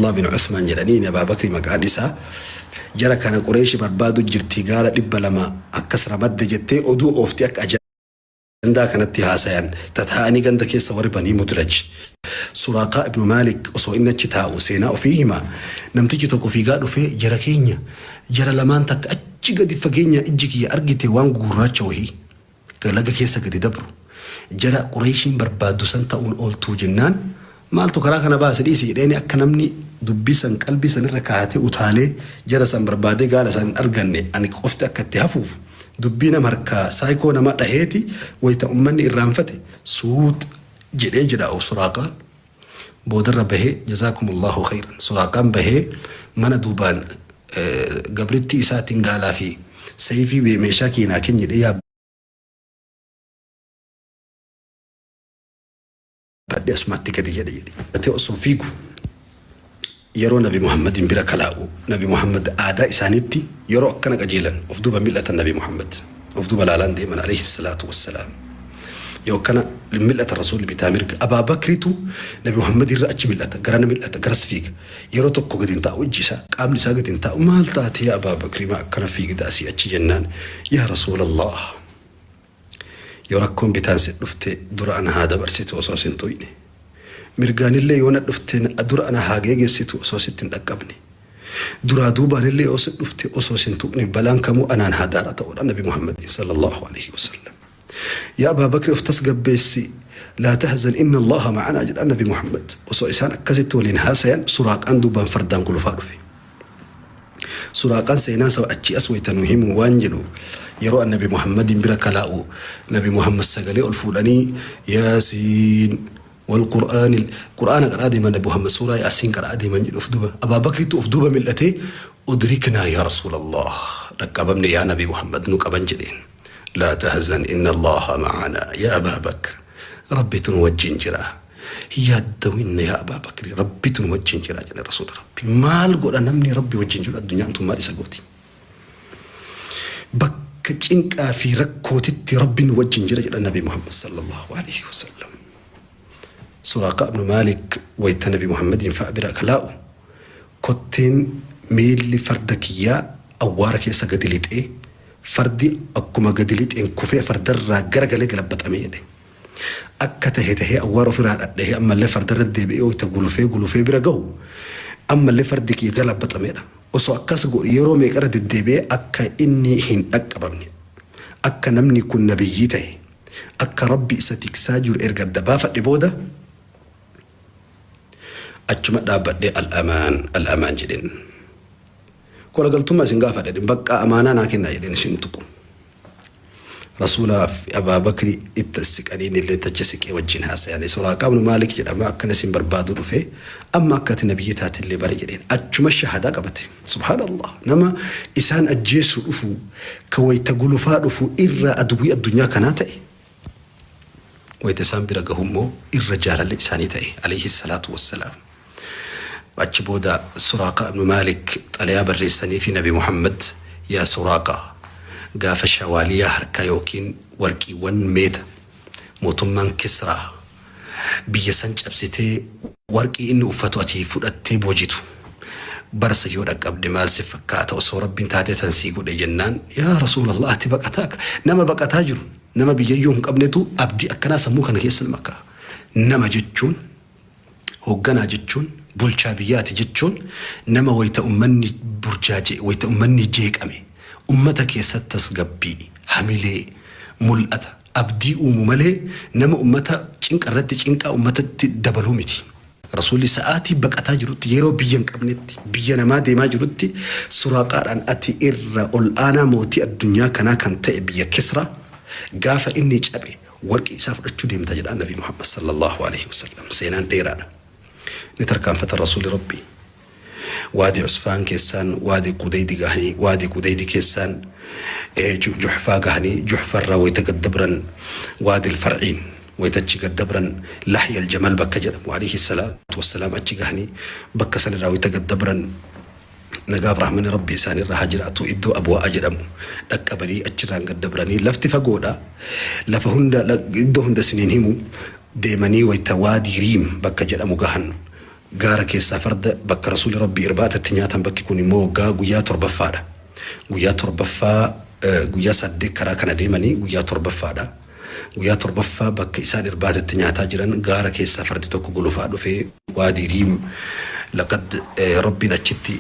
Abdullah bin Uthman jedhaniin Abaa Bakri maqaan isaa. Jara kana Qureeshi barbaadu jirti, gaala 200 akkas ramadde jettee oduu oofti. Akka ajandaa kanatti haasayan tataa'anii ganda keessa warri Banii Mudlaj. Suraaqaa ibnu Maalik osoo inni achi taa'u seenaa ofii hima. Namtichi tokko fiigaa dhufee, jara keenya, jara lamaan takka achi gadi fageenya ijji kiyya argite, waan gugurraacha wahii laga keessa gadi dabru, jara Qureeshiin barbaaddu san ta'uun ooltuu jennaan, maaltu karaa kana baase, dhiisi jedheeni. Akka namni dubbii san qalbii san irra kaa'atee utaalee jara san barbaadee gaala san hin arganne, ani qofti akka itti hafuuf dubbii nama harkaa saayikoo nama dhaheeti wayta ummanni irraanfate suut jedhee jedha. Suraaqaan boodarra bahee, jazaakumullahu khayran, Suraaqaan bahee mana duubaan gabrittii isaatiin gaalaa fi sayfii meeshaa keenaa kenni jedhee yaabbadhe, asumatti gadi jedhe jedhe. Ate osoo fiigu yeroo Nabi Muhammadin bira kalaa'u, Nabi Muhammad aadaa isaaniitti yeroo akkana qajeelan of duuba mil'atan. Nabi Muhammad of duuba laalaan deeman, alayhi salaatu wassalaam. Yoo akkana mil'ata Rasuulli bitaa mirga, Abaa Bakritu Nabi Muhammad irra achi mil'ata, garana mil'ata, garas fiiga. Yeroo tokko gadi hin taa'u, ijji isaa, qaamni isaa gadi hin taa'u. Maal taate yaa Abaa Bakrii, maa akkana fiigda asii achi jennaan, yaa Rasuulallah, yoo rakkoon bitaan si dhufte dura ana haa dabarsitu osoo sin tuyne, mirgaanillee yoo na dhufte dura ana haa geegessitu osoo sitti hin dhaqqabne, duraa duubaanillee yoo si dhufte osoo sin tuqne, balaan kamuu anaan haa daara ta'uudha. Nabi Muhammadin sallallahu alaihi wasallam, yaa Abaa Bakri, of tasgabbeessi, laa tahzan, inna Allaha ma'anaa jedha Nabi Muhammad. Osoo isaan akkasitti waliin haasayan Suraaqaan duubaan fardaan gulufaa dhufe. Suraaqaan seenaa isaa achi as wayta nu himu waan jedhu, yeroo an Nabi Muhammadin bira kalaa'u, Nabi Muhammad sagalee ol fuudhanii Yaasiin wal Qur'aanil Qur'aana qara'aa deeman. Nabi Muhammad suuraa Yaasiin qara'aa deeman jedhu. Of duuba Abaa Bakriitu of duuba mil'atee, udriknaa yaa Rasuulallah, dhaqqabamne yaa Nabi Muhammad, nu qaban jedheen. Laa tahzan, inna Allaha ma'anaa, yaa Abaa Bakr, Rabbitu nu wajjin jira, hin yaaddawinna yaa Abaa Bakri, Rabbitu nu wajjin jira jedhe Rasuula Rabbi. Maal godha namni Rabbi wajjin jiru? Addunyaan tun maal isa gooti? Bakka cinqaa fi rakkootitti Rabbi nu wajjin jira jedha Nabi Muhammad sallallahu alaihi wasallam. Suraaqa ibnu Maalik wayta Nabi Muhammadiin fa'a bira kalaa'u, kotteen miilli farda kiyyaa awwaara keessa gadi lixee, fardi akkuma gadi lixeen kufee fardarraa garagalee galabbaxame jedhe. Akka tahe tahee awwaara ofirraa dhadhahee ammallee fardarra deebi'ee wayta gulufee gulufee bira gahu, ammallee fardi kiyya galabbaxameedha. Osoo akkas godhu yeroo meeqarra deddeebi'ee, akka inni hin dhaqqabamne, akka namni kun nabiyyii tahe, akka Rabbi isa tiksaa jiru erga adda baafadhe booda, achuma dhaabbadhee al-amaan, al-amaan jedheen. Kola galtummaa isin gaafadha jedheen, bakka amaanaa naa kennaa jedheen, isin tuqu. Rasuulaa fi Abaa Bakri itti siqanii illee tacha siqee wajjin haasayanii, Suraaqaa ibnu Maalik jedhama, akkana isin barbaadu dhufe, amma akka ati nabiyyi taatillee bare jedheen. Achuma shahadaa qabate. Subhaanallah, nama isaan ajjeesuu dhufu, ka wayta gulufaa dhufu irra aduwwii addunyaa kanaa ta'e, wayta isaan bira gahummoo irra jaalalli isaanii ta'e, alayhi salaatu wassalaam. Achi booda Suraaqa ibnu Maalik xalayaa barreessanii fi Nabi Muhammad, yaa Suraaqa, gaafa shawaaliyaa harkaa yookiin warqiiwwan meeta mootummaan Kisraa biyya san cabsitee warqii inni uffatu ati fudhattee boojitu barsa yoo dhaqqabde maal si fakkaata osoo Rabbiin taatee san sii godhe jennaan, yaa Rasuulallah, ati baqataa, nama baqataa jiru, nama biyyayyuu hin qabnetu abdii akkanaa sammuu kana keessa nama ka'a. Nama jechuun, hoogganaa jechuun, bulchaa biyyaati jechuun, nama wayita ummanni burjaaje, wayita ummanni jeeqame ummata keessatti tasgabbii, hamilee, mul'ata, abdii uumu malee nama ummata cinqa irratti cinqaa ummatatti dabaluu miti. Rasuulli sa'aatii baqataa jirutti, yeroo biyya hin qabnetti, biyya namaa deemaa jirutti, Suraaqaadhaan ati irra ol aanaa mootii addunyaa kanaa kan ta'e biyya Kisraa gaafa inni cabe warqii isaa fudhachuu deemta jedha Nabi Muhammad sallallahu alaihi wasallam. Seenaan dheeraadha. Ni tarkaanfata Rasuuli Rabbii. Waadi Usfaan keessaan Waadi Qudeydi gahanii, Waadi Qudeydi keessaan Juhfaa gahanii, Juhfarraa wayita gad dabran Waadi Farciin, wayita achi gad dabran Lahya Aljamal bakka jedhamu, alayhi salaatu wassalaam, achi gahanii, bakka sanirraa wayita gad dabran, nagaaf rahmanni Rabbi isaanirra haa jiraatu, iddoo Abwaa'a jedhamu dhaqqabanii, achirraan gad dabranii, lafti fagoodha, lafa hunda iddoo hunda isiniin himu, deemanii wayita Waadii Riim bakka jedhamu gahan. Gaara keessaa farda bakka Rasuulli Rabbii irbaata itti nyaatan bakki kun immoo waggaa guyyaa torbaffaadha. Guyyaa torbaffaa guyyaa saddeet karaa kana deemanii guyyaa torbaffaadha. Guyyaa torbaffaa bakka isaan irbaata itti nyaataa jiran gaara keessaa fardi tokko gulufaa dhufee Waadii Riim laqad Rabbiin achitti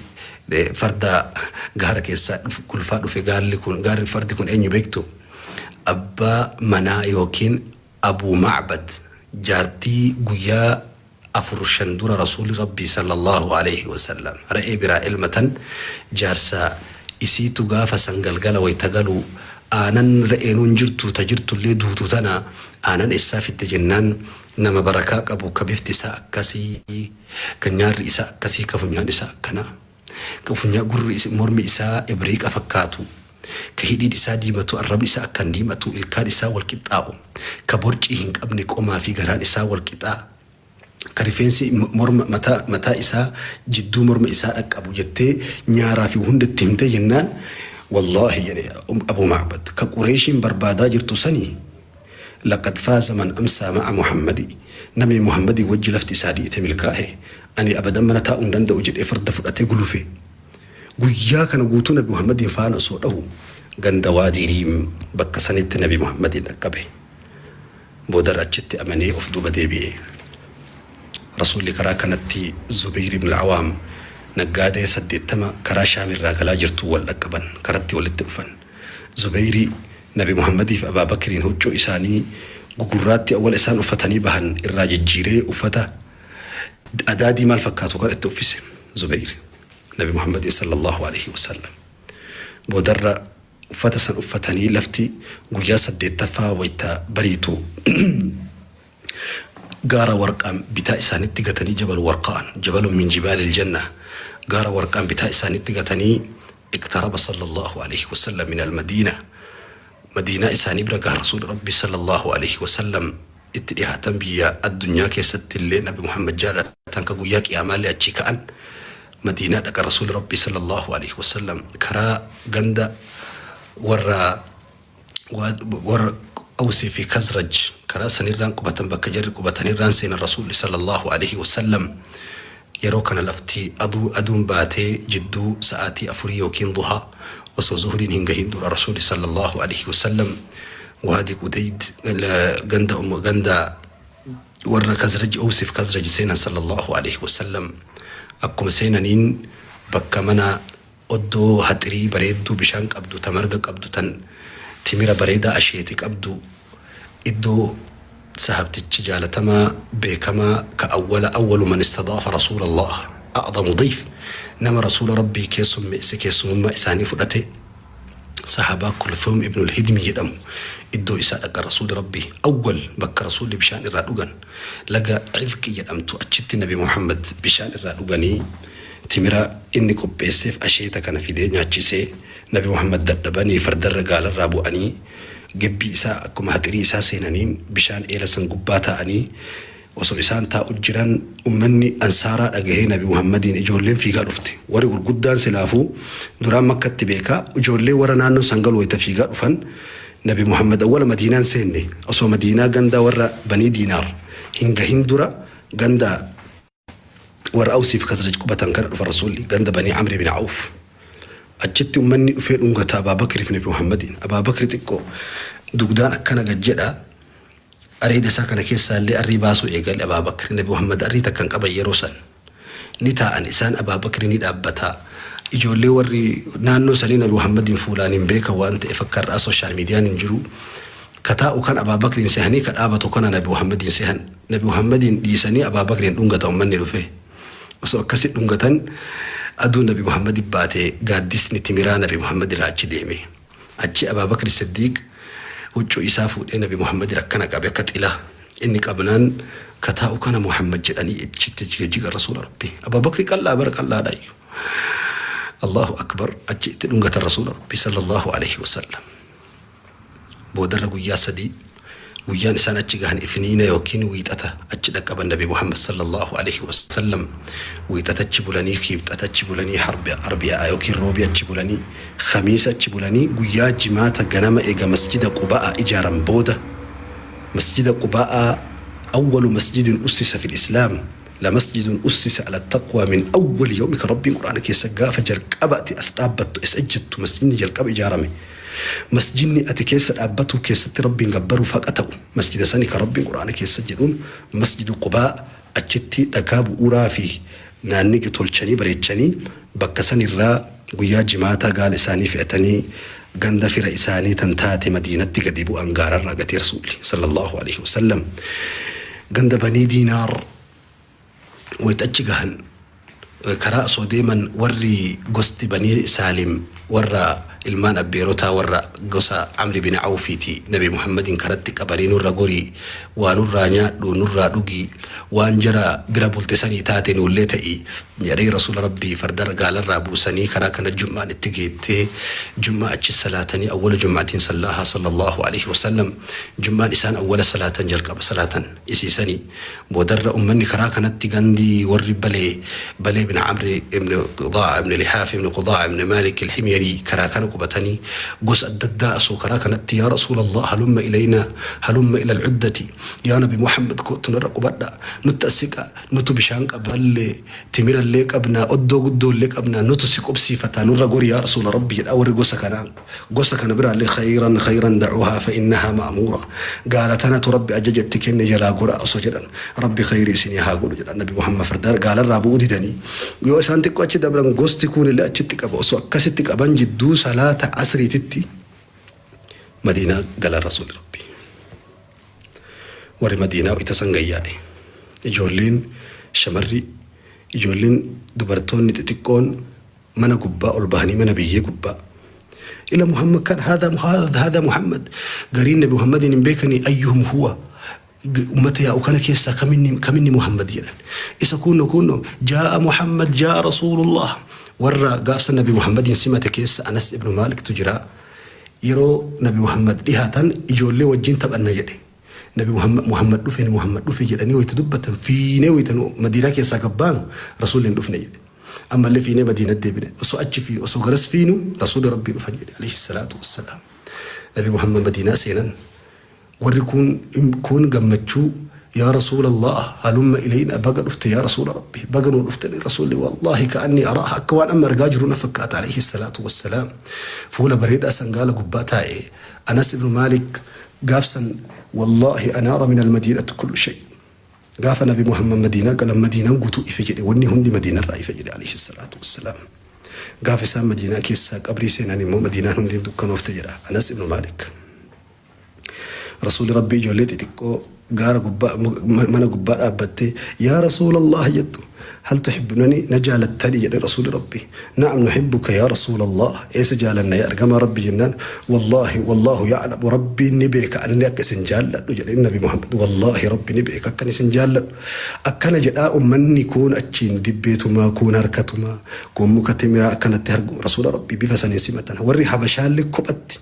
farda gaara keessaa gulufaa dhufe gaalli kun gaarri fardi kun eenyu beektu? Abbaa manaa yookiin Abuu Ma'bad jaartii guyyaa 4 5 dura Rasuulli Rabbii sallallaahu aleyhi wasallam re'ee biraa elmatan jaarsa isiitu gaafa san galgala wayta galu aanan re'eenuu hin jirtu ta jirtullee duutu tana aanan essaa fidde jennaan nama barakaa qabu ka bifti isaa akkasii ka nyaarri isaa akkasii ka funyaan isaa akkanaa ka funyaa gurri mormi isaa ibriiqa fakkaatu ka hidhiin isaa diimatu, arrabni isaa akkaan diimatu, ilkaan isaa wal qixxaa'u, ka borcii hin qabne, qomaa fi garaan isaa wal qixaa, ka rifeensi morma mataa mataa isaa jidduu morma isaa dhaqqabu jettee nyaaraa fi hunda itti himtee jennaan wallaahi jedhe Abuu Ma'bad ka Qureeshiin barbaadaa jirtu sanii laqad faaza man amsaa ma'a Muhammadi namni Muhammadii wajji lafti isaa dhiite milkaahe ani abadan mana taa'uu hin danda'u jedhee farda fudhatee gulufe. Guyyaa kana guutuu Nabi Muhammadiin faana osoo dhahu ganda Waadii Riim bakka sanitti Nabi Muhammadiin dhaqqabe. Boodarra achitti amanee of duuba deebi'e. Rasuulli karaa kanatti Zubayr ibn al-Awaam naggaadee 80 karaa Shaam irraa galaa jirtuun wal dhaqqaban, karatti walitti dhufan. Zubayri Nabi Muhammadiif Abaa Bakriin huccuu isaanii gugurraattii awwala isaan uffatanii bahan irraa jijjiiree uffata adaadii maal fakkaatu kana itti uffise Zubayri. Nabi Muhammadiin sallallaahu aleyhi wasallam. Boodarra uffata san uffatanii lafti guyyaa saddeettaffaa wayta bariitu gaara warqaan bitaa isaanitti gatanii jabal warqaan jabalun min jibaalil janna gaara warqaan bitaa isaanitti gatanii iqtaraba sallallaahu aleyhi wasallam min almadiina madiinaa isaanii bira gaha rasuuli rabbi sallallaahu aleyhi wasallam itti dhihaatan biyya addunyaa keessatti illee Nabi Muhammad jaalatan ka guyyaa qiyaamaallee achii ka'an Madiinaa dhaqa Rasuulli Rabbii sallallaahu aleyhi wasallam karaa ganda warra warra Awsii fi Khazraj karaa sanirraan qubatan bakka jarri qubatanirraan seenan Rasuulli sallallaahu aleyhi wasallam yeroo kana lafti aduu aduun baatee jidduu sa'aatii afurii yookiin duhaa osoo zuhriin hin gahin dura Rasuulli sallallaahu aleyhi wasallam Waadi Qudeyd ganda ganda warra Khazraj Owsiif Khazraj seenan sallallahu alaihi wasallam akkuma seenaniin bakka mana oddoo haxirii bareedduu bishaan qabdu ta marga qabdu tan timira bareedaa asheete qabdu iddoo sahabtichi jaalatamaa beekamaa ka awwala awwalu man istadaafa rasuulallah a'zamu dayf nama rasuula rabbii keessummeesse keessumummaa isaanii fudhate Sahaabaa Kulthuum ibnul Hidmi jedhamu iddoo isaa dhaqa Rasuulli Rabbii awwal bakka Rasuulli bishaan irraa dhugan laga Cizqi jedhamtu achitti Nabi Muhammad bishaan irraa dhuganii timira inni qopheesseef asheeta kana fidee nyaachisee Nabi Muhammad dadhabanii fardarra gaalarraa bu'anii gebbii isaa akkuma haxirii isaa seenaniin bishaan eela san gubbaa taa'anii Osoo isaan taa'u jiran ummanni Ansaaraa dhagahee Nabi Muhammadiin ijoolleen fiigaa dhufte. Warri gurguddaan silaafuu duraan Makkatti beeka. Ijoolleen warra naannoo san galu wayta fiigaa dhufan Nabi Muhammad awwala Madiinaa hin seenne. Osoo Madiinaa ganda warra Banii Diinaar hin gahin dura ganda warra Awsii fi Khazraj qubatan kana dhufan Rasuulli ganda Banii Amri bin Awf. Achitti ummanni dhufee dhungata Abaa Bakri fi Nabi Muhammadiin. Abaa Bakri xiqqoo dugdaan akkana gad jedha. Areeda isaa kana keessaa illee arrii baasuu eegale Abaa Bakri. Nabi Muhammad arrii takka hin qaban yeroo san. Ni taa'an isaan Abaa Bakri ni dhaabbata. Ijoollee warri naannoo sanii Nabi Muhammadiin fuulaan hin beekan waan ta'eef akka har'aa sooshaal miidiyaan hin jiru. Ka taa'u kan Abaa Bakriin sehanii ka dhaabatu kana Nabi Muhammadiin sehan. Nabi Muhammadiin dhiisanii Abaa Bakriin dhungata ummanni dhufee. Osoo akkasi dhungatan aduun Nabi Muhammadi baate gaaddisni timiraa Nabi Muhammad irraa achi deeme. Achii Abaa Bakri Siddiiq huccuu isaa fuudhee Nabi Muhammadir akkana qabe akka xilaa. Inni qabnaan ka taa'u kana Muhammad jedhanii achitti jiga jiga Rasuula Rabbii. Abaa Bakri qal'aa bara qal'aadhaayyu. Allahu Akbar achi itti dhungatan Rasuula Rabbii sallallahu alaihi wasallam. Boodarra guyyaa 3 guyyaan isaan achi gahan Ithniina yookiin Wiixata achi dhaqqaban Nabi Muhammad sallallaahu aleyhi wasallam Wiixata achi bulanii Kiibxata achi bulanii Arbi'aa yookiin Roobii achi bulanii Khamiisa achi bulanii guyyaa Jimaata ganama eega Masjida Quba'a ijaaran booda Masjida Quba'a awwalu masjidin ussisa fil Islaam. Lamasjidun ussisa ala taqwa min awwali yawmi kan Rabbiin Qur'aana keessa gaafa jalqaba ati as dhaabbattu as ejjettu masjidni jalqaba ijaarame. Masjidni ati keessa dhaabbatuu keessatti Rabbiin gabbaruuf haqa ta'u masjida sani kan Rabbiin Qur'aana keessa jedhuun Masjidu Qubaa achitti dhagaa bu'uuraa fi naanniga tolchanii bareechanii bakka sanirraa guyyaa Jimaataa gaala isaanii fe'atanii ganda fira isaanii tan taate Madiinatti gadi bu'an gaararraa gatee Rasuulli, Sallallaahu aleyhi wa sallam, ganda Banii Diinaar wayta achi gahan karaa osoo deeman warri gosti Banii Saalim warra ilmaan abbeerotaa warra gosa Amri bin Awfiiti Nabi Muhammadiin karatti qabanii nurra gorii waa nurraa nyaadhu nurraa dhugi waan jara bira bulte sanii taate nuullee ta'i jedhanii Rasuula Rabbii farda gaalarraa buusanii karaa kana jum'aan itti geettee jum'aa achi salaatanii awwala jum'atiin sallaahaa sallallaahu aleyhi wasallam jum'aan isaan awwala salaatan jalqaba salaatan isiisanii boodarra ummanni karaa kanatti gandi warri balee balee ibn amri ibn qudaa ibn lihaaf ibn qudaa ibn maalik alhimyarii karaa kana qubatanii gosa adda addaa asoo karaa kanatti yaa Rasuulallah halumma ilaynaa halumma ila alcuddati yaa Nabi Muhammad koottu nurra qubadha nutti as siqaa Nutu bishaan qaballee, timirallee qabnaa, oddoo guddoollee qabnaa, nutu si qubsiifataa, nurra gori yaa Rasuula Rabbii jedhaa warri gosa kanaa. Gosa kana biraallee khayran khayran da'uuhaa fa innahaa ma'muura. Gaala tanatu Rabbi ajaja itti kenne jalaa goraa osoo jedhan Rabbi khayrii isinii haa godhu jedhan Nabi Muhammad farda gaalarraa bu'uu didanii. Yoo isaan xiqqoo achi dabran gosti kuunillee achitti qaba osoo akkasitti qaban jidduu salaata asriititti Madiinaa galan Rasuulli Rabbii. Warri Madiinaa wayta san gad yaa'e. Ijoolleen shamarri, ijoolleen dubartoonni xixiqqoon mana gubbaa ol bahanii mana biyyee gubbaa. Ila Muhammad kan haadha haadha Muhammad gariin Nabi Muhammadiin hin beekanii ayyuhum huwa ummata yaa'u kana keessaa kaminni kaminni Muhammad jedhan. Isa kunno kunno jaa'a Muhammad jaa'a Rasuulullah warra gaafsa Nabi Muhammadiin simate keessa Anas ibnu Maaliktu jira. Yeroo Nabi Muhammad dhihaatan ijoollee wajjin taphanna jedhe. Nabi Muhammad Muhammad dhufe Muhammad dhufe jedhanii wayita dubbatan fiinee wayita nu Madiinaa keessaa gad baanu Rasuulli hin dhufne jedhe. Ammallee fiinee Madiinatti deebine. Osoo achi fiinu osoo garas fiinu Rasuulli Rabbii dhufan jedhe alayhi salaatu wassalaam. Nabi Muhammad Madiinaa seenan. Warri kuun kuun gammachuu Yaa Rasuulallaah halumma ileynaa baga dhufte yaa Rasuula Rabbi baga nuu dhuftani Rasuulli wallaahi ka'annii araaha akka waan amma argaa jiru na fakkaata alayhi salaatu wassalaam fuula bareedaa san gaala gubbaa taa'e Anas ibnu Maalik gaaf san wallaahi anaara min almadiinati kullu shay gaafa Nabi Muhammad Madiinaa galan Madiinaan guutuu ife jedhe wanni hundi Madiinarraa ife jedhe alayhi salaatu wassalaam gaafa isaan Madiinaa keessaa qabrii seenan immoo Madiinaan hundi dukkanoofte jedha Anas ibnu Maalik. Rasuulli Rabbii ijoollee xixiqqoo gaara gubbaa mana gubbaa dhaabbattee yaa Rasuulallah jettu hal tuhibbunani na jaalattani jedhe Rasuulli Rabbii na'am nuhibbuka yaa Rasuulallah eessa jaalanna yaa ergamaa Rabbii jennaan wallaahi wallaahu ya'lamu Rabbiin ni beeka anillee akka isin jaalladhu jedhe Nabi Muhammad wallaahi Rabbi ni beeka akkan isin jaalladhu akkana jedhaa ummanni kuun achiin dibbeetumaa kuun harkatumaa kuun muka timiraa akkanatti hargu Rasuula Rabbii bifa saniin simatan warri Habashaallee kophatti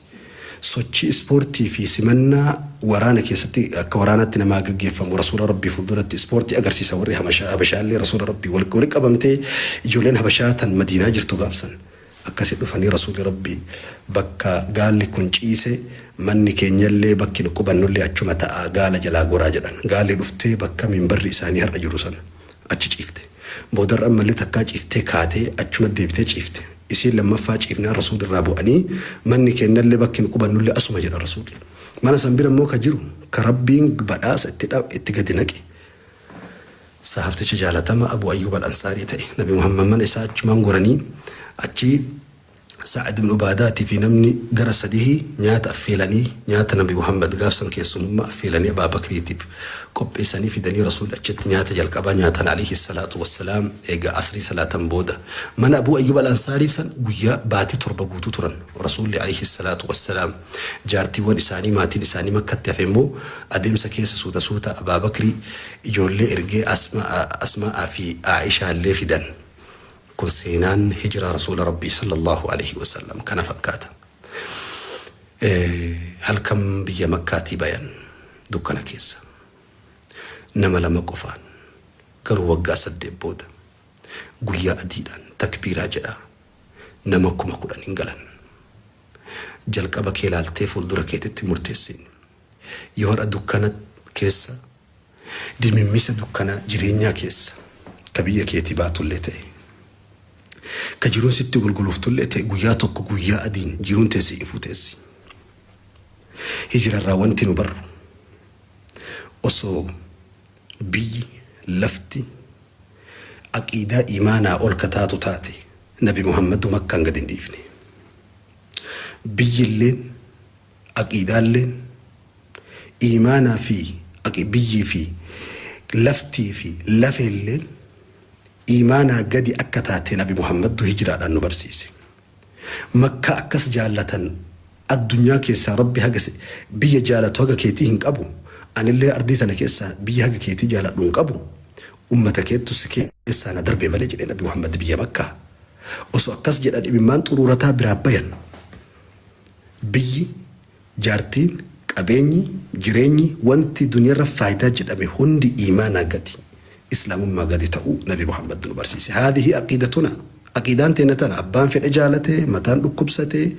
Sochii ispoortii fi simannaa waraana keessatti akka waraanaatti namaa gaggeeffamu Rasuula Rabbii fuulduratti ispoortii agarsiisa warri Habashaallee Rasuula Rabbii wali qabamtee ijoolleen Habashaa tan Madiinaa jirtu gaafsan akkasi dhufanii Rasuulli Rabbii bakka gaalli kun ciise manni keenyallee bakki nu qubannullee achuma ta'a gaala jalaa goraa jedhan gaalli dhuftee bakka minbarri isaanii har'a jiru sana achi ciifte. Boodarra ammallee takkaa ciiftee kaatee achuma deebitee ciifte. Isiin lammaffaa ciifnaan Rasuulli irraa bu'anii manni keennallee bakki nu qubannullee asuma jedhan Rasuulli. Mana san bira immoo ka jiru ka Rabbiin badhaasa itti itti gadi naqe sahaabticha jaalatama Abuu Ayyuub Al-Ansaarii ta'e. Nabi Muhammad mana isaa achumaan goranii achi Sa'ad ibn Ubaadaatii fi namni gara sadihii nyaata affeelanii nyaata Nabi Muhammad gaaf san keessumummaa affeelanii Abaa Bakriitiif qopheessanii fidanii Rasuulli achitti nyaata jalqabaa nyaatan alayhi salaatu wassalaam eega asrii salaatan booda mana Abuu Ayyuub Al-Ansaarii san guyyaa baatii 7 guutuu turan Rasuulli alayhi salaatu wassalaam jaartiiwwan isaanii maatiin isaanii Makkatti hafe immoo adeemsa keessa suuta suuta Abaa Bakrii ijoollee ergee Asmaa'aa fi Aa'ishaallee fidan. Kun seenaan hijraa Rasuula Rabbii sallallaahu aleyhi wa sallam kana fakkaata. Halkan biyya Makkaatii bayan dukkana keessa. Nama lama qofaan garuu waggaa 8 booda guyyaa adiidhaan takbiiraa jedhaa nama 10,000n galan. Jalqaba kee laaltee fuuldura keetitti murteessin. Yoo har'a dukkana keessa dimimmisa dukkana jireenyaa keessa. Ka biyya keetii baatullee ta'e, ka jiruun sitti golgolooftullee ta'e, guyyaa tokko guyyaa adiin jiruun tee si ifuu teessi. Hijirarraa wanti nu barru, osoo biyyi lafti aqiidaa imaanaa ol ka taatu taate, Nabi Muhammadu Makkaan gad hin dhiifne. Biyyilleen aqiidaalleen imaanaa fi biyyii fi laftii fi lafeelleen imaanaa gadi akka taate Nabi Muhammaddu hijiraadhaan nu barsiise. Makkaa akkas jaallatan addunyaa keessaa Rabbi haga biyya jaalatu haga keetii hin qabu. Anillee ardii tana keessaa biyya haga keetii jaaladhu hin qabu. Ummata keettu si keessaa na darbe malee jedhe Nabi Muhammad biyya Makkaa. Osoo akkas jedhan imimmaan xuruurataa biraa bayan. Biyyi, jaartiin, qabeenyi, jireenyi, wanti duniyarra faayidaa jedhame hundi iimaanaa gadi, Islaamummaa gadi ta'uu Nabi Muhammad nu barsiise. Haadhihi aqiidatuna. Aqiidaan teenna tana. Abbaan fedhe jaalate, mataan dhukkubsate,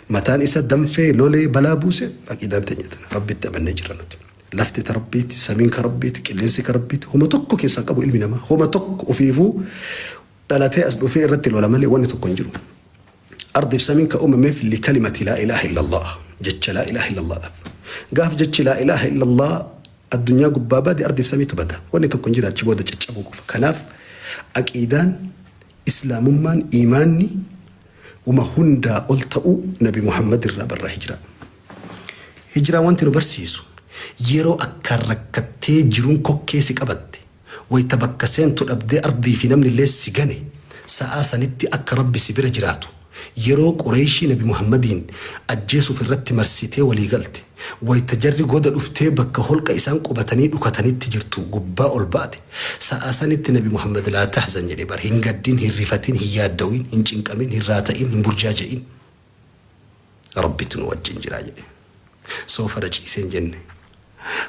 mataan isa danfee, lolee, balaa buuse, aqiidaan teenya tana. Rabbitti amannee jirra nuti. Lafti ta Rabbiiti, samiin ka Rabbiiti, qilleensi ka Rabbiiti. Homa tokko keessaa qabu ilmi namaa. Homa tokko ofiifuu dhalatee as dhufee irratti lola malee wanni tokko hin jiru. Ardiif samiin ka uumameef likalimati laa ilaaha illallah, jecha laa ilaaha illallah dhaaf. Gaaf jechi laa ilaaha illallah addunyaa gubbaa bade, ardiif samiitu bada. Wanni tokko hin jira, achi booda caccabuu qofa. Kanaaf aqiidaan Islaamummaan, iimaanni wama hundaa ol ta'uu Nabi Muhammad irraa barraa hijiraa. Hijiraan wanti nu barsiisu, yeroo akkaan rakkattee jiruun kokkee si qabatte, wayta bakka seentu dhabdee ardii fi namni illee si gane, sa'aa sanitti akka Rabbi si bira jiraatu. Yeroo Qureeyshii Nabi Muhammadiin ajjeesuuf irratti marsitee walii galte, wayta jarri goda dhuftee bakka holqa isaan qubatanii dhukatanitti jirtu gubbaa ol baate, sa'aa sanitti Nabi Muhammad laa tahzan jedhe bar, hin gaddin, hin rifatin, hin yaaddawin, hin cinqamin, hin raata'in, hin burjaaja'in. Rabbitu nu wajjin jira jedhe. Soofara ciisee hin jenne.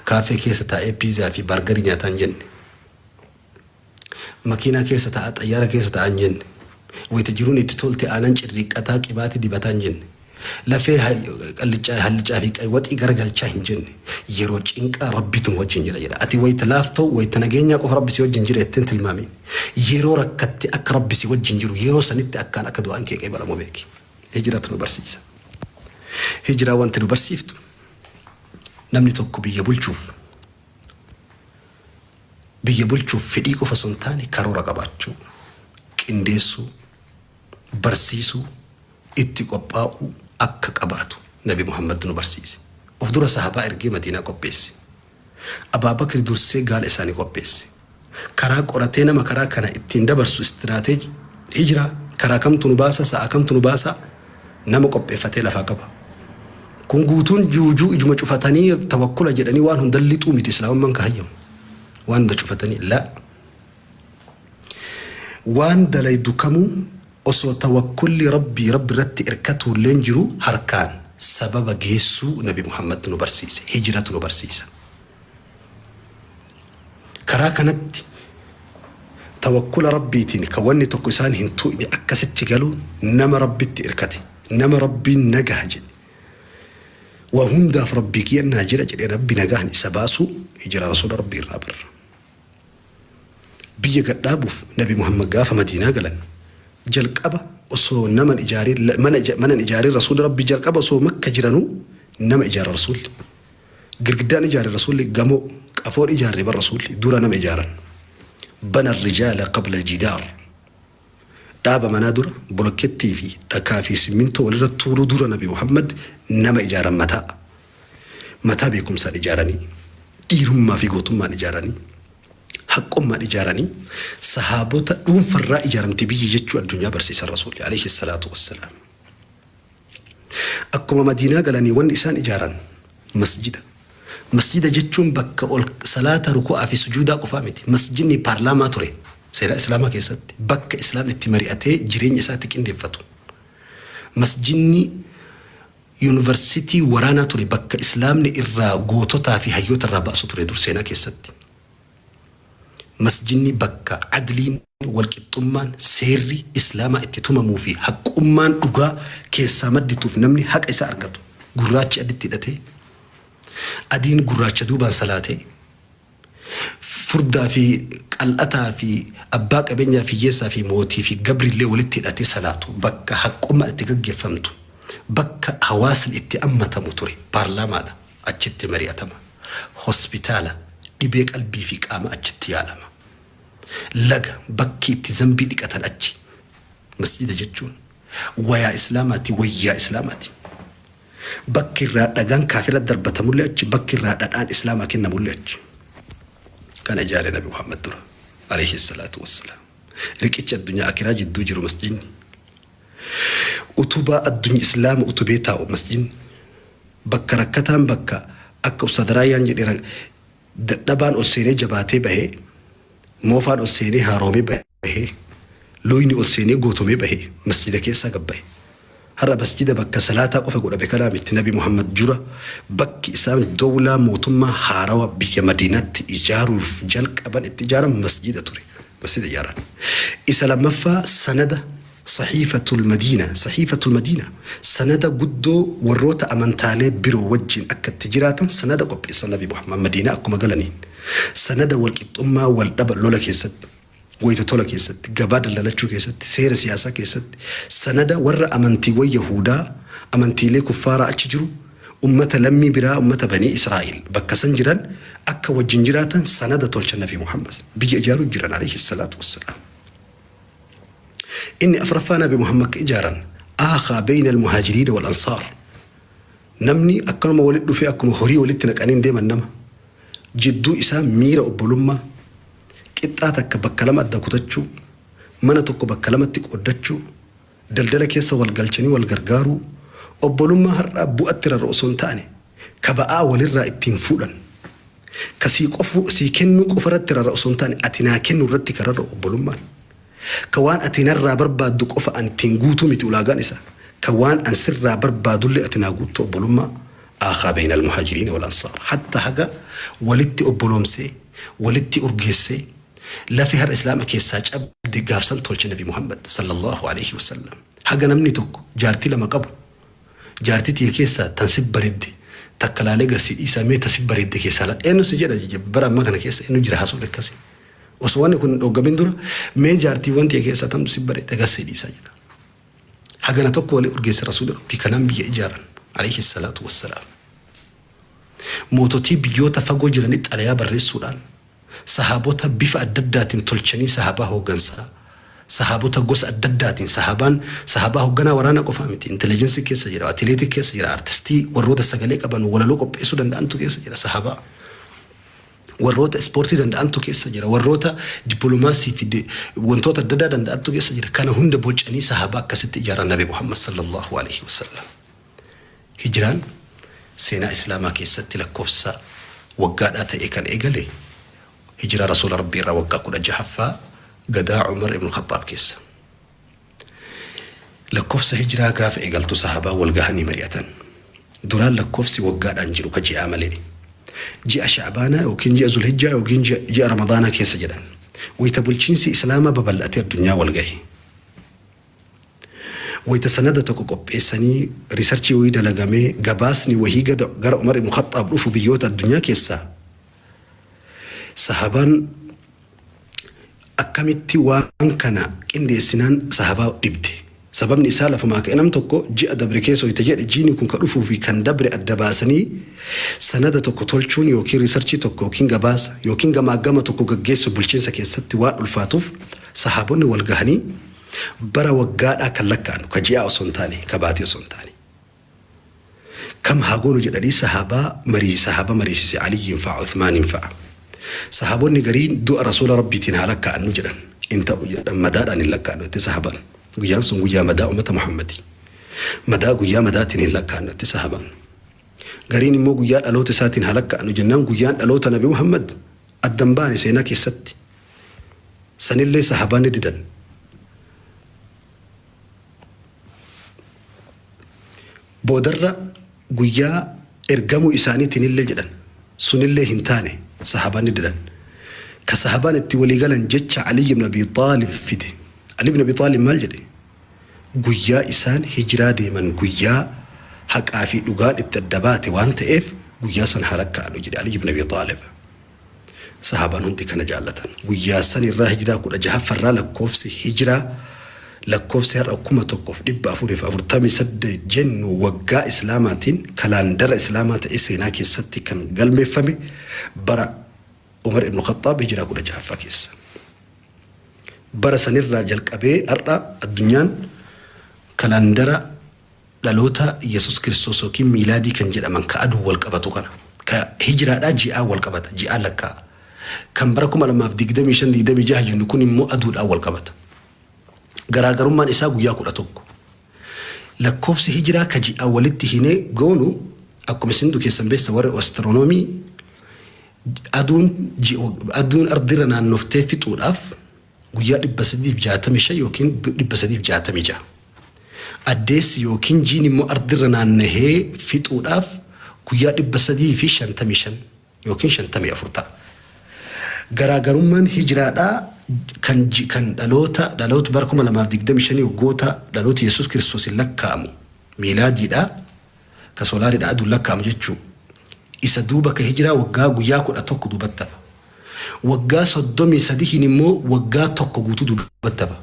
Kaaffee keessa taa'ee piizaa fi baargarii nyaataa hin jenne. Makiinaa keessa taa'aa, xayyaara keessa taa'aa hin jenne. Wayita jiruun itti tolte aanan cirriiqqataa, qibaatii dibataa hin jenne. Lafee qallicaa, hallicaa fi waxii garagalchaa hin jenne. Yeroo cinqaa Rabbitu nu wajjin jira jedha. Ati wayita laaftoo, wayita nageenyaa qofa Rabbi si wajjin jira jetteen tilmaamiin. Yeroo rakkatte akka Rabbi si wajjin jiru, yeroo sanitti akkaan akka du'aan kee qeebalamu beeki. Hijiratu nu barsiisa. Hijiraa wanti nu barsiiftu, namni tokko biyya bulchuuf fedhii qofa osoo hin taane karoora qabaachuu, qindeessuu, barsiisuu, itti qophaa'uu akka qabaatu Nabi Muhammad nu barsiise. Of dura sahabaa ergee Madiinaa qopheesse. Abaabakri dursee gaala isaanii qopheesse. Karaa qoratee nama karaa kana ittiin dabarsu, istiraateeji hijiraa, karaa kamtu nu baasa, sa'a kamtu nu baasa, nama qopheeffatee lafaa qaba. Kun guutuun juujuu ijuma cufatanii tawakkula jedhanii waan hunda lixuu miti Islaamummaan ka hayyamu. Waan hunda cufatanii laa. Waan dalaydu kamuu osoo tawakkulli Rabbii, Rabbi irratti irkatuulleen jiru, harkaan sababa geessuu Nabi Muhammad nu barsiise. Hijiratu nu barsiisa. Karaa kanatti tawakkula Rabbiitiin kan wanni tokko isaan hin tuqne akkasitti galuun, nama Rabbitti irkate, nama Rabbiin nagaha jedhe, waa hundaaf Rabbii kiyyannaa jira jedhe, Rabbi nagahan isa baasuu hijiraa Rasuula Rabbii irraa barra. Biyya gadhaabuuf Nabi Muhammad gaafa Madiinaa galan jalqaba osoo naman ijaarin, mana ijaarin, Rasuulli Rabbii jalqaba osoo Makka jiranuu nama ijaara Rasuulli. Girgiddaan ijaare Rasuulli, gamoo qafoon ijaarre bar Rasuulli dura nama ijaaran. Bana rijaala qabla aljidaar. Dhaaba manaa dura, bolokettii fi dhakaa fi simmintoo walirra tuuluu dura Nabi Muhammad nama ijaaran mataa. Mataa beekumsaan ijaaranii, dhiirummaa fi gootummaan ijaaranii, haqqummaan ijaaranii, sahaabota dhuunfarraa ijaaramte biyyi jechuu addunyaa barsiisan Rasuulli alayhi salaatu wassalaam. Akkuma Madiinaa galanii wanni isaan ijaaran masjida. Masjida jechuun bakka ol salaata ruku'aa fi sujuudaa qofaa miti. Masjidni paarlaamaa ture seenaa Islaamaa keessatti, bakka Islaamni itti mari'atee jireenya isaa itti qindeeffatu. Masjidni yuunivarsiitii waraanaa ture, bakka Islaamni irraa goototaa fi hayyoota irraa baasu ture dur seenaa keessatti. Masjidni bakka adliin, walqixxummaan, seerri Islaamaa itti tumamuu fi haqqummaan dhugaa keessaa maddituuf namni haqa isaa argatu. Gurraachi aditti hidhatee, adiin gurraacha duubaan salaatee, furdaa fi Qal'ataa fi abbaa qabeenyaa fi hiyyeessaa fi mootii fi gabrillee walitti hidhatee salaatu, bakka haqqummaan itti gaggeeffamtu, bakka hawaasni itti ammatamu ture. Paarlaamaadha. Achitti mari'atama. Hospitaala, dhibee qalbii fi qaama achitti yaalama. Laga, bakki itti zambii dhiqatan achi. Masjida jechuun wayaa Islaamaati, wayyaa Islaamaati. Bakki irraa dhagaan kaafira darbatamullee achi, bakki irraa dhadhaan Islaamaa kennamullee achi. Kana ijaare Nabi Muhammad dura. Alayhi salaatu wassalaam. Riqicha addunyaa akiraa jidduu jiru masjidni. Utubaa addunyaa Islaama utubee taa'u masjidni. Bakka rakkataan, bakka akka Ustaad Raayyaan jedhe dadhabaan ol seenee jabaatee bahee, moofaan ol seenee haaroomee bahee, looyni ol seenee gootomee bahee masjida keessaa gabbahe. Har'a masjida bakka salaataa qofa godhame kanaa miti. Nabi Muhammad dura bakki isaan dowlaa, mootummaa haarawa biyya Madiinaatti ijaaruuf jalqaban itti ijaaran masjida ture. Masjida ijaaran. Isa lammaffaa, sanada Sahiifatul Madiina. Sahiifatul Madiina sanada guddoo warroota amantaalee biroo wajjin akka itti jiraatan sanada qopheessan. Nabi Muhammad Madiinaa akkuma galaniin sanada walqixxummaa, wal dhaba lola keessatti, wayita tola keessatti, gabaa daldalachuu keessatti, seera siyaasaa keessatti, sanada warra amantiiwwan Yahudaa, amantiilee kuffaaraa achi jiru, ummata lammii biraa, ummata Banii Israa'el bakka san jiran akka wajjin jiraatan sanada tolcha. Nabi Muhammad biyya ijaaruu jiran, alayhi salaatu wassalaam. Inni afraffaa, Nabi Muhammad ka ijaaran aakhaa bayna al-muhaajiriina wal ansaar. Namni akkanuma walitti dhufee akkuma horii walitti naqanii deeman, nama jidduu isaa miira obbolummaa, qixxaa takka bakka lama adda kutachuu, mana tokko bakka lamatti qooddachuu, daldala keessa wal galchanii wal gargaaruu, obbolummaa har'aa bu'atti rarra'u osoo hin taane, ka ba'aa walirraa ittiin fuudhan, ka sii qofu sii kennuu qofa irratti rarra'u osoo hin taane, ati naa kennu irratti ka rarra'u obbolummaan. Ka waan ati narraa barbaaddu qofa an ittiin guutuu miti ulaagaan isaa. Ka waan an sirraa barbaadullee ati naa guuttu obbolummaa. Aakhaa bayna al-muhaajiriina wal ansaar. Hatta haga walitti obboloomsee, walitti urgeessee, lafee har'a Islaama keessaa cabde gaafsan tolche Nabi Muhammad sallallahu alaihi wasallam. Haga namni tokko jaartii lama qabu, jaartii tiyya keessaa tan si bareedde takka laalee gasii dhiisaa, mee ta si bareedde keessaa la eenyu si jedha? Bara ammaa kana keessa eenyu jira haasofni akkasii? Osoo wanni kun hin dhooggamin dura, mee jaartiiwwan tiyya keessaa tamtu si bareedde gasii dhiisaa jedha. Hagana tokko walii urgeesse Rasuulli Rabbii. Kanaan biyya ijaaran, alayhi salaatu wassalaam. Moototii biyyoota fagoo jiranitti xalayaa barreessuudhaan sahaabota bifa adda addaatiin tolchanii, sahaabaa hooggansaa, sahaabota gosa adda addaatiin. Sahaabaan sahaabaa hoogganaa waraanaa qofaa miti. Intelligence keessa jira, atileetii keessa jira, artistii, warroota sagalee qaban, walaloo qopheessuu danda'antu keessa jira, sahaabaa warroota ispoortii danda'antu keessa jira, warroota dippiloomaasii fi wantoota adda addaa danda'antu keessa jira. Kana hunda bocanii sahaabaa akkasitti ijaaran Nabi Muhammad sallallahu alaihi wasallam. Hijiraan seenaa Islaamaa keessatti lakkoofsa waggaadhaa ta'e kan eegale hijiraa Rasuula Rabbii irraa waggaa 16ffaa gadaa Umar ibn Khaxaab keessa. Lakkoofsa hijiraa gaafa eegaltu sahaabaa wal gahanii mari'atan. Duraan lakkoofsi waggaadhaan jiru ka ji'aa malee. Ji'a Sha'baanaa yookiin ji'a Zulhijjaa yookiin ji'a Ramadaanaa keessa jedhan. Wayita bulchiinsi Islaamaa babal'atee addunyaa wal gahe, wayita sanada tokko qopheessanii research wayii dalagamee gabaasni wahii gara Umar ibn Khaxaab dhufu biyyoota addunyaa keessaa, sahabaan akkamitti waan kana qindeessinaan sahabaa dhibde. Sababni isaa lafumaa ka'e nam tokko ji'a dabre keessa wayita jedhe, jiini kun ka dhufuu fi kan dabre adda baasanii sanada tokko tolchuun yookiin research tokko yookiin gabaasa yookiin gamaagama tokko gaggeessu bulchiinsa keessatti waan ulfaatuuf, sahaabonni wal gahanii bara waggaadhaa kan lakkaa'anu ka ji'aa osoo hin taane, ka baatii osoo hin taane, kam haa goonu jedhanii sahaabaa marii sahaaba mariisise. Aliyyiin fa'a, Uthmaaniin fa'a. Sahaabonni gariin du'a Rasuula Rabbiitiin haa lakkaa'annu jedhan. In ta'u jedhan, madaadhaan hin lakkaa'annu jette sahaabaan. Guyyaan sun guyyaa madaa ummata Muhammadi. Madaa guyyaa madaatiin hin lakkaa'annu jette sahaabaan. Gariin immoo guyyaa dhaloota isaatiin haa lakkaa'annu jennaan, guyyaan dhaloota Nabi Muhammad addan baane seenaa keessatti. Sanillee sahaabaan ni didan. Boodarra guyyaa ergamuu isaaniitiin illee jedhan. Sunillee hin taane, sahaabaan ni didan. Ka sahaabaan itti walii galan jecha Ali ibn Abi Xaalib fide. Ali ibn Abi Xaalib maal jedhe? Guyyaa isaan hijiraa deeman guyyaa haqaa fi dhugaan itti adda baate waan ta'eef, guyyaa san haa lakkaa'anu jedhe Ali ibn Abi Xaalib. Sahaabaan hundi kana jaallatan. Guyyaa san irraa hijiraa 16ffarraa lakkoofsi hijiraa lakkoofsi har'a 1448 jennu waggaa Islaamaatiin kalaandara Islaamaa ta'ee seenaa keessatti kan galmeeffame bara Umar ibn Khaxxaab hijiraa 16ffaa keessa. Bara sanirraa jalqabee har'a addunyaan kalaandara dhaloota Yesus Kiristoos yookiin miilaadii kan jedhaman ka aduun wal qabatu kana. Ka hijiraadhaa ji'aan wal qabata, ji'aan lakkaa'a. Kan bara 2025 26 jennu kun immoo aduudhaan wal qabata. Garaagarummaan isaa guyyaa 11. Lakkoofsi hijiraa ka ji'aan walitti hinee goonu akkuma isin keessan beessa warri astiroonoomii aduun aduun ardirra naannoftee fixuudhaaf guyyaa 365 yookiin 366. Addeessi yookiin jiin immoo ardirra naannahee fixuudhaaf guyyaa 355 yookiin 54 ta'a. Garaagarummaan hijiraadhaa kan dhaloota bara 2025 waggoota dhaloota Yesuus Kiristoos lakkaa'amu miilaadiidhaa ka soolaariidhaa aduun lakkaa'amu jechuudha. Isa duuba ka hijiraa waggaa guyyaa 11 duubatti hafa. Waggaa 33 immoo waggaa tokko guutuu duubatti hafa.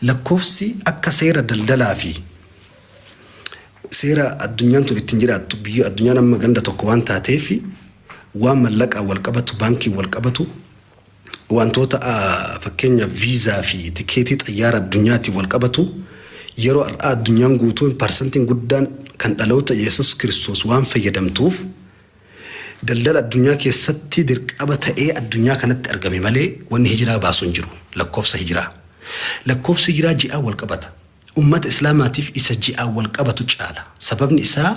Lakkoofsi akka seera daldalaa fi seera addunyaan tun ittiin jiraattu biyya addunyaan amma ganda tokko waan taateef waan mallaqaan wal qabatu, baankiin wal qabatu, wantoota fakkeenya viizaa fi tikeetii xayyaara addunyaatiin wal qabatu yeroo har'aa addunyaan guutuun parsantiin guddaan kan dhaloota Yesus Kiristoos waan fayyadamtuuf daldala addunyaa keessatti dirqama ta'ee addunyaa kanatti argame malee wanni hijiraa baasu hin jiru lakkoofsa hijiraa. Lakkoofsi hijiraa ji'aan wal qabata. Ummata Islaamaatiif isa ji'aan wal qabatu caala. Sababni isaa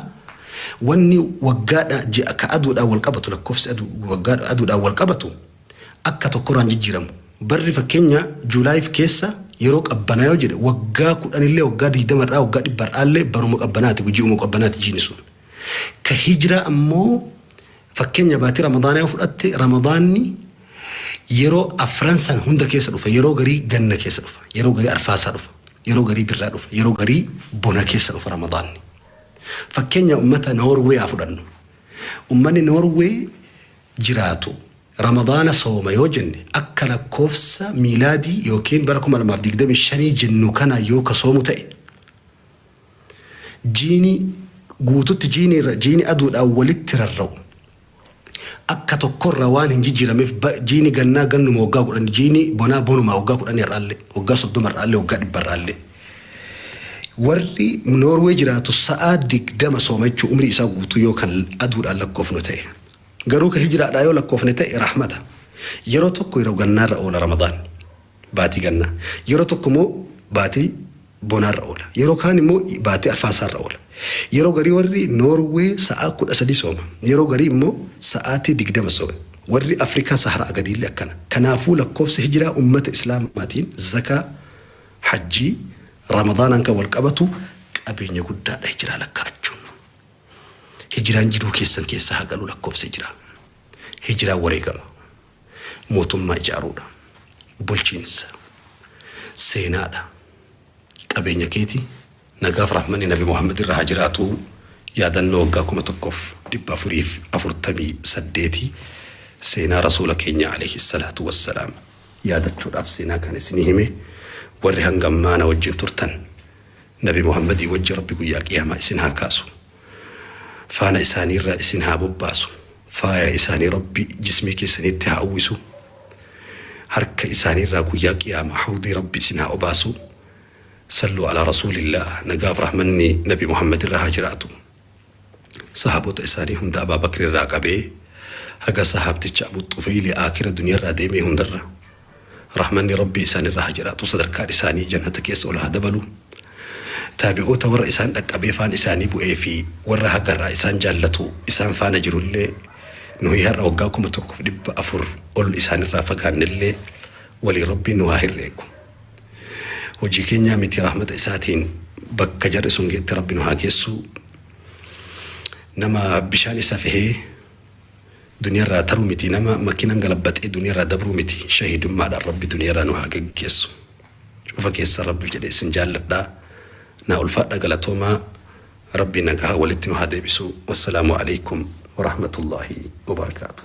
wanni waggaadha ji'a ka aduudhaan wal qabatu lakkoofsi aduu waggaa aduudhaan wal qabatu akka tokkorraan jijjiiramu. Barri fakkeenya Juulaayif keessa yeroo qabbanaa yoo jedhe waggaa 10llee waggaa 20rraa waggaa 100rraallee baruma qabbanaati ji'uma qabbanaati jiini sun. Ka hijiraa ammoo fakkeenya baatii Ramadaanaa yoo fudhatte Ramadaanni yeroo afran san hunda keessa dhufa. Yeroo garii ganna keessa dhufa. Yeroo garii arfaasaa dhufa. Yeroo garii birraa dhufa. Yeroo garii bona keessa dhufa Ramadaanni. Fakkeenya ummata Noorwee haa fudhannu. Ummanni Noorwee jiraatu Ramadaana sooma yoo jenne akka lakkoofsa miilaadii yookiin bara 2025 jennu kana yoo ka soomu ta'e jiini guututti jiini aduudhaan walitti rarra'u akka tokkorraa waan hin jijjiirameef jiini gannaa gannuma waggaa 10 jiini bonaa bonuma waggaa 10 irraallee waggaa 30 irraallee waggaa 100 irraallee warri Noorwee jiraatu sa'aa 20 sooma jechuun umrii isaa guutuu yoo kan aduudhaan lakkoofnu ta'e. Garuu ka hijiraadhaa yoo lakkoofne ta'e rahmata. Yeroo tokko yeroo gannaarra oola Ramadaan baatii gannaa. Yeroo tokko immoo baatii bonaarra oola. Yeroo kaan immoo baatii arfaasaarra oola. Yeroo garii warri Noorwee sa'aa 13 sooma. Yeroo garii immoo sa'aatii 20 sooma. Warri Afrikaa Saharaa gadiillee akkana. Kanaafuu lakkoofsa hijiraa ummata Islaamaatiin zakaa, hajjii, Ramadaanaan kan wal qabatu qabeenya guddaadha hijiraa lakkaa'achuun. Hijiraan jiruu keessan keessa haa galu lakkoofsa hijiraa. Hijiraan wareegama. Mootummaa ijaaruudha. Bulchiinsa. Seenaadha. Qabeenya keeti nagaaf rahmanni Nabi Muhammad irra haa jiraatu yaadannoo waggaa 1448 seenaa rasuula keenya alayhi salaatu wassalaam yaadachuudhaaf seenaa kan isinii hime warri hanga ammaa na wajjin turtan Nabi Muhammadii wajji Rabbi guyyaa qiyaamaa isin haa kaasu. Faana isaaniirra isin haa bobbaasu. Faaya isaanii Rabbi jismii keessanitti haa uwwisu. Harka isaaniirraa guyyaa qiyaamaa hawdii Rabbi isin haa obaasu. Salluu alaa rasuulillah nagaaf rahmanni Nabi Muhammad irra haa jiraatu. Sahaabota isaanii hunda Abaa Bakri irraa qabee haga sahaabticha Abu Xufeyli aakira duniyarraa deemee hundarra rahmanni Rabbii isaanirra haa jiraatu sadarkaan isaanii jannata keessa ol haa dabalu. Taabi'oota warra isaan dhaqqabee faan isaanii bu'ee fi warra hagarraa isaan jaallatu isaan faana jirullee nuyi har'a waggaa 1400 ol isaanirraa fagaannellee walii Rabbiin nu haa herreegu. Hojii keenyaa miti rahmata isaatiin bakka jarri sun geette Rabbi nu haa geessu. Nama bishaan isa fehee duniyarraa taruu miti nama makiinaan galabbaxee duniyarraa dabruu miti shahiidummaadhaan Rabbi duniyarraa nu haa geggeessu. Cufa keessa Rabbi jedhee isin jaalladhaa. Naa ulfaadha galatoomaa Rabbi nagahaa walitti nu haa deebisu. Wassalaamu alaikum warahmatullaahi wabarakaatuh.